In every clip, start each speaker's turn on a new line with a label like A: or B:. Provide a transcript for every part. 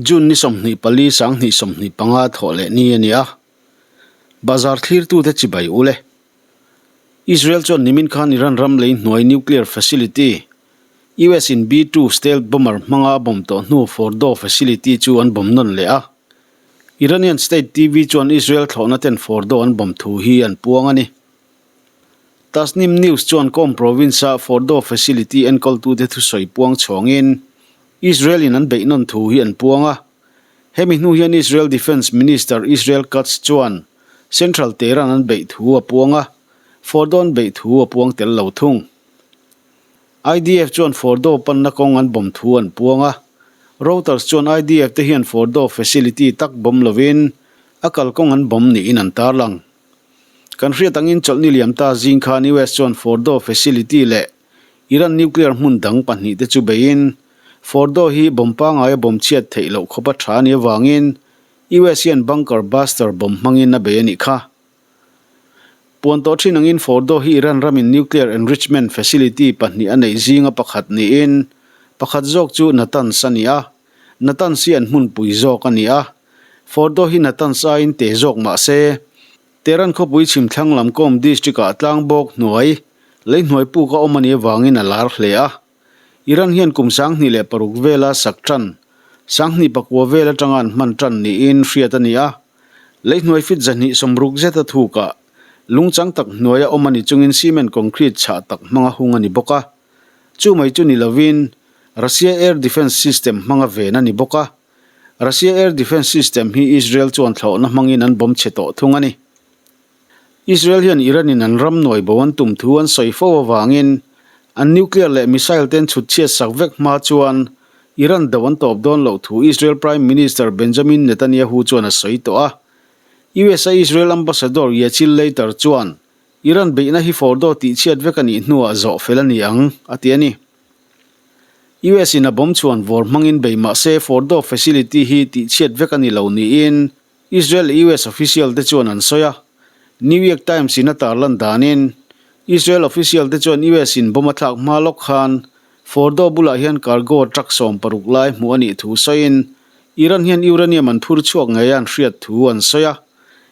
A: June ni 24 2025 thawh leh ni a ni a, bazar thlirtute chibai ul e. Israel chuan nimin khan Iran ram lei hnuai nuclear facility, US in B-2 stealth bomber hmanga a bomb tawh hnu Fordow facility chu an bomb nawn leh a. Iranian state TV chuan Israel thlawhna ten Fordow an bomb thu hi an puang a ni. Tasnim News chuan Qom province-a Fordow facility enkawltute thusawi puang chhawngin Israel in an beih nawn thu hi an puang a. Hemi hnu hian Israel Defence Minister Israel Katz chuan Central Tehran an beih thu a puang a, Fordow an beih thu a puang tel lo thung. IDF chuan Fordow panna kawng an bomb thu an puang a, Reuters chuan IDF te hian Fordow facility tak bomb lovin a kalkawng an bomb niin an tarlang. Kan hriat angin chawlhni liam ta zing khan US chuan Fordow facility leh Iran nuclear hmun dang pahnihte chu beiin Fordow hi bomb pangaia bomb chhiat theih loh khawpa tha a nih avangin US hian bunker buster bomb hmangin a bei a nih kha. Puan tawh thin angin Fordow hi Iran ramin nuclear enrichment facility pahnih a neih zinga pakhat niin pakhat zawk chu Natanz a ni a, Natanz hi an hmunpui zawk a ni a. Fordow hi Natanz aiin te zawk mah se, Tehran khawpui chhimthlang lam Qom district-ah tlangbawk hnuai, lei hnuai puk a awm a nih avangin a lar hle a. Iran hian kum 2006 vela sak tan, 2009 vel atanga an hman tan niin hriat a ni a. Leihnuai fit 260 zeta thukah lungchang tak hnuaia awm a ni chungin cement concrete chhah tak hmanga hung a ni bawk a. Chu mai chu ni lovin Russia Air Defence System hmanga ven a ni bawk a. Russia Air Defence System hi Israel chuan thlawhna hmangin an bomb chhe tawh thung a ni. Israel hian Iran-in an ram nuai bo an tum thu an sawi fo avangin an nuclear leh missile ten chhut chhiat sak vek hma chuan Iran do an tawp dawn loh thu Israel Prime Minister Benjamin Netanyahu chuan a sawi tawh a. US-a Israel Ambassador Yechiel Leiter chuan Iran beihna hi Fordow tihchhiat vek a nih hnuah zawh fel a ni ang, a ti a ni. US-in a bomb chhuan vawr hmangin bei mah se Fordow facility hi tihchhiat vek a ni lo niin Israel leh US official te chuan an sawi a. New York Times in a tarlan danin, Israel official te chuan US in bomb a thlak hma lawk khan Fordow bulah hian cargo truck 60 lai hmuh a nih thu sawiin, Iran hian uranium an phur chhuak ngei a an hriat thu an sawi a.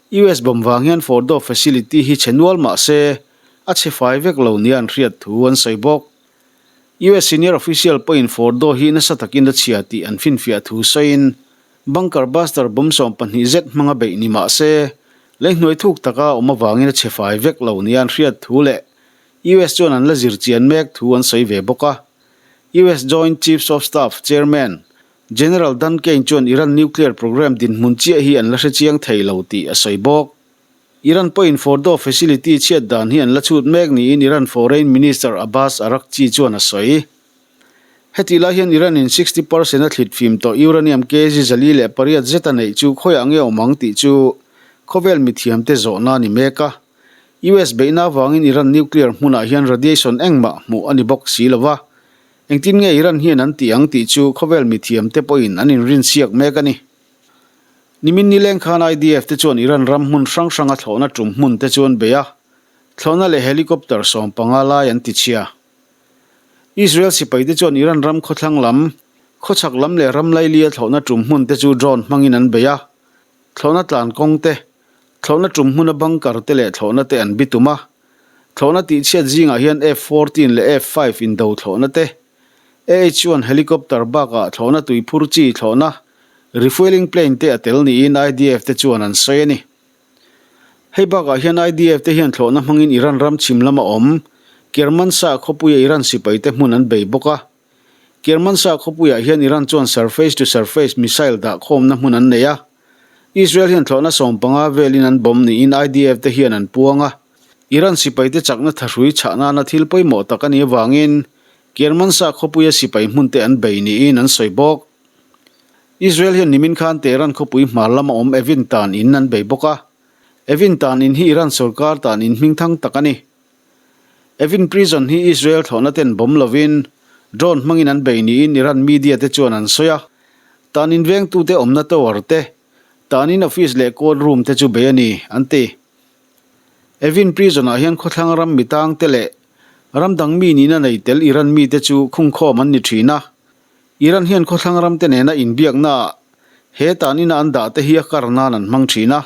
A: US bomb vang hian Fordow facility hi chhe nual mah se, a chhe fai vek lo nia an hriat thu an sawi bawk. US senior official pawhin Fordow hi nasa takin a chhia tih an finfiah thu sawiin, Bunker buster bomb 12 zet hmanga beih ni mah se, leihnuai thuk taka awm avangin a chhe fai vek lo nia an hriat thu leh US chuan an la zir chian mek thu an sawi ve bawk a. US Joint Chiefs of Staff Chairman, General Dan Caine chuan Iran nuclear program dinhmun chiah hi an la hre chiang thei lo tih a sawi bawk. Iran pawhin Fordow facility chhiat dan hi an la chhut mek niin Iran Foreign Minister Abbas Araghchi chuan a sawi. Hetih lai hian Iran in 60 percent a thlit fim tawh uranium kg 408 zet a neih chu khawiah nge awm ang tih chu khawvel mithiamte zawhna a ni mek a. US beihna avangin Iran nuclear hmunah hian radiation engmah hmuh a ni bawk si lo va, engtin nge Iran hian an tih ang tih chu khawvel mithiamte pawhin an inrinsiak mek a ni. Nimin nileng khan IDF te chuan Iran ram hmun hrang hranga thlawhna tum hmun te chu an bei a, thlawhna leh helicopter 15 lai an tichhia. Israel sipaite chuan Iran ram khawthlang lam, khawchhak lam leh ram lailia thlawhna tum hmun te chu drone hmangin an bei a, thlawhna tlan kawng te, Thlawhna tum hmuna bunker te leh thlawhna te an bitum a. Thlawhna tihchhiat zingah hian F-14 leh F-5 indo thlawhna te, AH-1 helicopter bakah thlawhna tuiphur chi thlawhna, refuelling plane te a tel niin IDF te chuan an sawi a ni. Hei bakah hian IDF te hian thlawhna hmangin Iran ram chhim lama awm Kermanshah khawpuia Iran sipaite hmun an bei bawk a. Kermanshah khawpuiah hian Iran chuan surface-to-surface missile dah khawmna hmun an nei a. Israel hian thlawhna 15 velin an bomb niin IDF te hian an puang a. Iran sipaite chakna thahrui chhah nana thil pawimawh tak a nih avangin Kermanshah khawpuia sipai hmunte an bei niin an sawi bawk. Israel hian nimin khan Tehran khawpui hmar lama awm Evin tan in an bei bawk a. Evin tan in hi Iran sorkar tan in hmingthang tak a ni. Evin Prison hi Israel thlawhna ten bomb lovin drone hmangin an bei niin Iran media te chuan an sawi a. Tan in vengtute awmna tower te, tan in office leh court room te chu bei a ni, an ti. Evin Prison ah hian khawthlang ram mitang te leh ram dang mi nihna nei tel Iran mite chu khungkhawm an ni thin a. Iran hian khawthlang ram te nena inbiakna ah. He tan ina an dah te hi a kar nan an hmang thin a.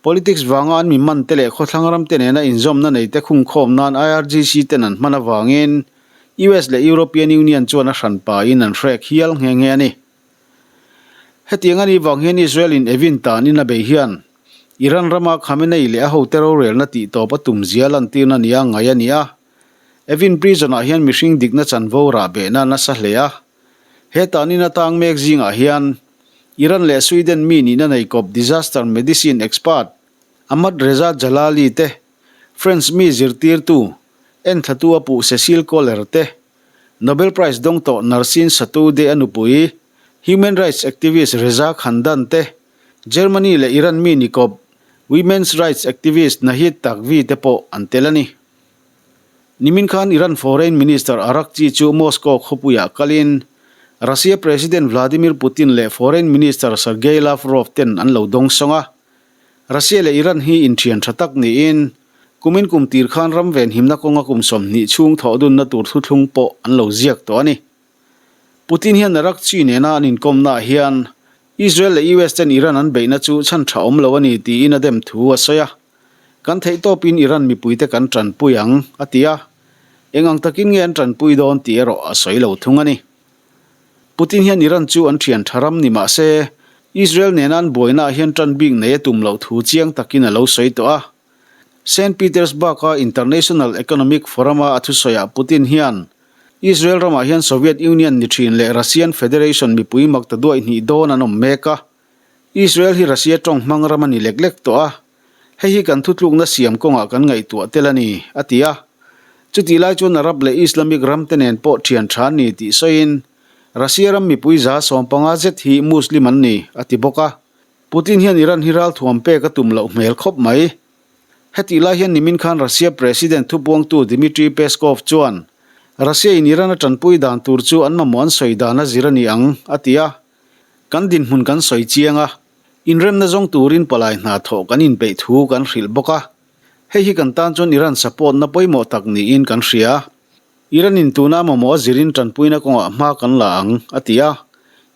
A: Politics vanga an mi man te leh khawthlang ram te nena inzawmna nei te khungkhawm nan IRGC ten an hman avangin US leh European Union chuan a hran pahin an hrek hial nghe nghe a ni. Hetiang a nih vang hian Israel in Evin tan in a bei hian Iran rama Khamenei leh a hote rorelna tih tawp a tum zia lantirna nia ngai a ni a. Evin prison ah hian mihring dikna chanvo rah behna nasa hle a. He tanin a tang mek zingah hian Iran leh Sweden mi nihna nei kawp disaster medicine expert Ahmad Reza Jalali te, French mi zirtirtu, enthlatu a puh Cecile Kohler te, Nobel Prize dawng tawh Nasrin Sotoudeh a nupui, human rights activist Reza Khandan te, Germany leh Iran mi ni kawp women's rights activist Nahid Taqvi te pawh an tel a ni. Nimin khan Iran Foreign Minister Araghchi chu Moscow khawpuiah kalin Russia President Vladimir Putin leh Foreign Minister Sergei Lavrov ten an lo dawng sawng a. Russia leh Iran hi inthian tha tak niin kumin kum tir khan ram venhimna kawnga kum 20 chhung thawhdunna tur thuthlung pawh an lo ziak tawh a ni. Putin hian Araghchi nena an inkawmnaah hian Israel leh US ten Iran an beihna chu chhan tha awm lo a ni tiin a dem thu a sawi a. Kan theih tawpin Iran mipuite kan tanpui ang, a ti a. Eng ang takin nge an tanpui dawn tih erawh a sawi lo thung a ni. Putin hian Iran chu an thian tha ram ni mah se, Israel nena an buainaah hian tan bik nei a tum loh thu chiang takin a lo sawi tawh a. Saint Petersburg-a International Economic Forum-a a thusawiah Putin hian Israel ramah hian Soviet Union ni thin leh Russian Federation mipui makta duaih hnih dawn an awm mek a. Israel hi Russia tawng hmang ram a ni lek lek tawh a, hei hi kan thutlukna siam kawngah kan ngaihtuah tel a ni, a ti a. Chutih lai chuan Arab leh Islamic ramte nen pawh thian tha an ni tih sawiin, Russia ram mipui 50% zet hi Muslim an ni, a ti bawk a. Putin hian Iran hi ralthuam pek a tum loh hmel khawp mai. Hetih lai hian nimin khan Russia President thupuangtu Dmitry Peskov chuan Russia in Iran a tanpui dan tur chu an mamawh an sawi dan a zir a ni ang, a ti a. Kan dinhmun kan sawi chiang a, inremna zawng turin palai hna thawh kan inpeih thu kan hrilh bawk a. Hei hi kan tan chuan Iran support na pawimawh tak niin kan hria. Iran in tuna mamawh a zirin tanpuina kawngah hma kan la ang, a ti a.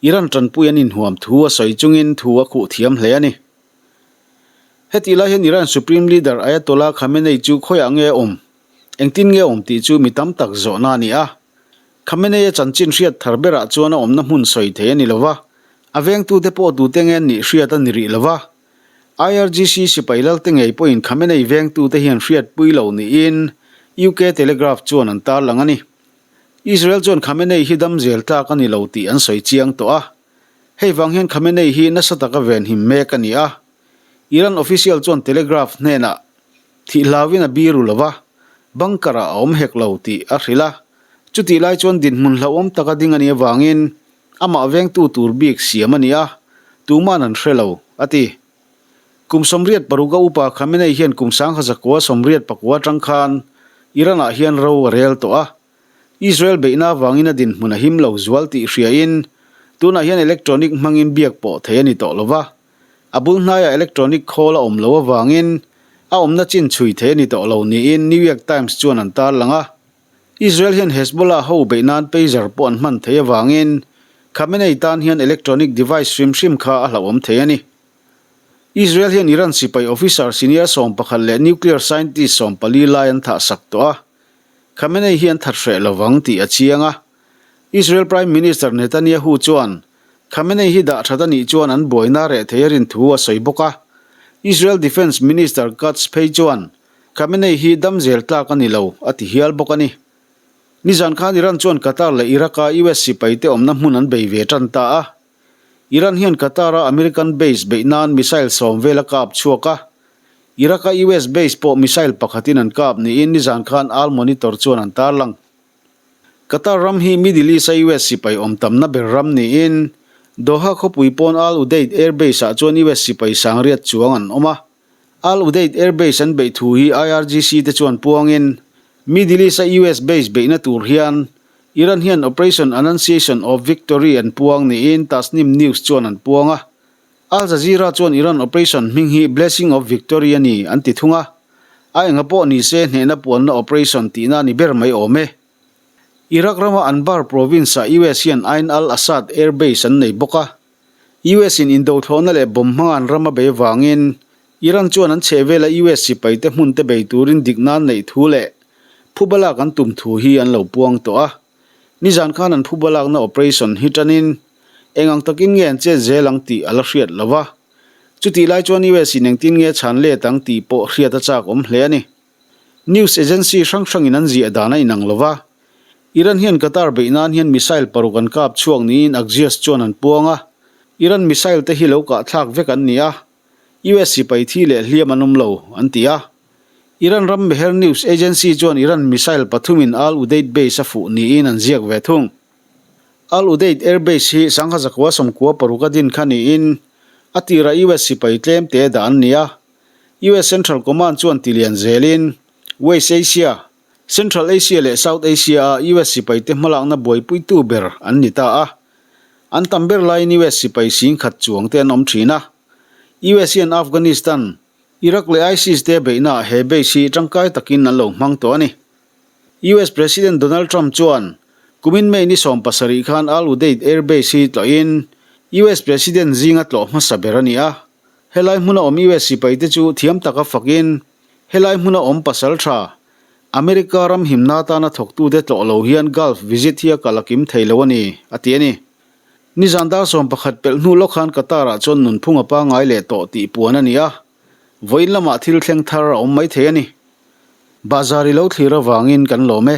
A: Iran tanpui an inhuam thu a sawi chungin thu a khuh thiam hle a ni. Hetih lai hian Iran Supreme Leader Ayatollah Khamenei chu khawiah nge a awm, engtin nge a awm tih chu mi tam tak zawhna a ni a. Khamenei-a chanchin hriat thar berah chuan a awmna hmun sawi thei a ni lo va, a vengtute pawh tute nge an nih hriat a ni rih lo va. IRGC sipai lalte ngei pawhin Khamenei vengtute hian hriatpui lo niin UK Telegraph chuan an tarlang a ni. Israel chuan Khamenei hi dam zel tlak a ni lo tih an sawi chiang tawh a. Hei vang hian Khamenei hi nasa taka venhim mek a ni a. Iran official chuan Telegraph hnenah thih hlauin a biru lo va, bunker-ah a awm hek lo tih a hrilh a. Chutih lai chuan dinhmun hlauhawm taka ding a nih avangin amah vengtu tur bik siam a ni a, tuman an hre lo, a ti. Kum 86 a upa Khamenei hian kum 1984 atang khan Iran-ah hian ro a rel tawh a. Israel beihna avangin a dinhmun a him lo zual tih hriain tunah hian electronic hmangin biak pawh thei a ni tawh lo va. A bul hnaiah electronic khawl a awm loh avangin a awmna chin chhui thei a ni tawh lo niin New York Times chuan an tarlang a. Israel hian Hezbollah ho beih nan pager pawh an hman theih avangin Khamenei tan hian electronic device hrim hrim kha a hlauhawm thei a ni. Israel hian Iran sipai officer senior 11 leh nuclear scientist 14 lai an thah sak tawh a, Khamenei hi an that hreh lovang tih a chiang a. Israel Prime Minister Netanyahu chuan Khamenei hi dah that a nih chuan an buaina reh thei a rin thu a sawi bawk a. Israel Defence Minister Katz phei chuan Khamenei hi dam zel tlak a ni lo, a ti hial bawk a ni. Nizan khan Iran chuan Qatar leh Iraq-a US sipaite awmna hmun an bei ve tan ta a. Iran hian Qatar-a American base beih nan missile 10 vel a kap chhuak a. Iraq-a US base pawh missile pakhatin an kap niin nizan khan Al Monitor chuan an tarlang. Qatar ram hi Middle East-a US sipai awm tamna ber ram niin Doha khawpui pawn Al Udeid Air Base-ah chuan US sipai 8000 chuang an awm a. Al Udeid Air Base an beih thu hi IRGC te chuan puangin Middle East-a US base beihna tur hian Iran hian Operation Annunciation of Victory an puang niin Tasnim News chuan an puang a. Al Jazeera chuan Iran operation hming hi Blessing of Victory a ni an ti thung a. A enga pawh ni se hnehna puanna operation tihna a ni ber mai awm e. Iraq rama Anbar province-ah US hian Ain al-Assad Air Base an nei bawk a. US in indo thlawhna leh bomb hmanga an ram a bei avangin Iran chuan an chhehvela US sipaite hmunte bei turin dikna an neih thu leh phuba lak an tum thu hi an lo puang tawh a. Nizan khan an phuba lakna operation hi tanin eng ang takin nge an chet zel ang tih a la hriat lo va. Chutih lai chuan US in engtin nge chhan let ang tih pawh hriat a chak awm hle a ni. News agency hrang hrangin an ziah dan a inang lo va. Iran hian Qatar beih nan hian missile paruk an kap chhuak niin Axios chuan an puang a. Iran missile te hi lo kah thlak vek an ni a. US sipai thi leh hliam an awm lo, an ti a. Iran ram Mehr News Agency chuan Iran missile pathumin Al Udeid base a fuh niin an ziak ve thung. Al Udeid Air Base hi sangha zakua sawmkua paruk a din kha niin a tirah US sipai tlem te dah an ni a. US Central Command chuan tilian zelin West Asia, Central Asia leh South Asia-a US sipaite hmalakna buaipuitu ber an ni ta a. An tam ber laiin US sipai singkhat chuang te an awm thin a. US hian Afghanistan, Iraq leh ISIS te beihnaah he base hi tangkai takin an lo hmang tawh a ni. US President Donald Trump chuan kumin May ni 17 khan Al Udeid Air Base hi tlawhin US President zinga tlawh hmasa ber a ni a. Helai hmuna awm US sipaite chu thiam taka fakin helai hmuna awm pasal tha America ram himna atana thawktute tlawh lo hian Gulf visit hi a kal a kim thei lo a ni, a ti a ni. Nizan dar 11 pelh hnu lawk khan Qatar-ah chuan nunphung a pangngai leh tawh tih puan a ni a, vawiin lamah thil thleng thar a awm mai thei a ni. Bahzar i lo thlir avangin kan lawm e.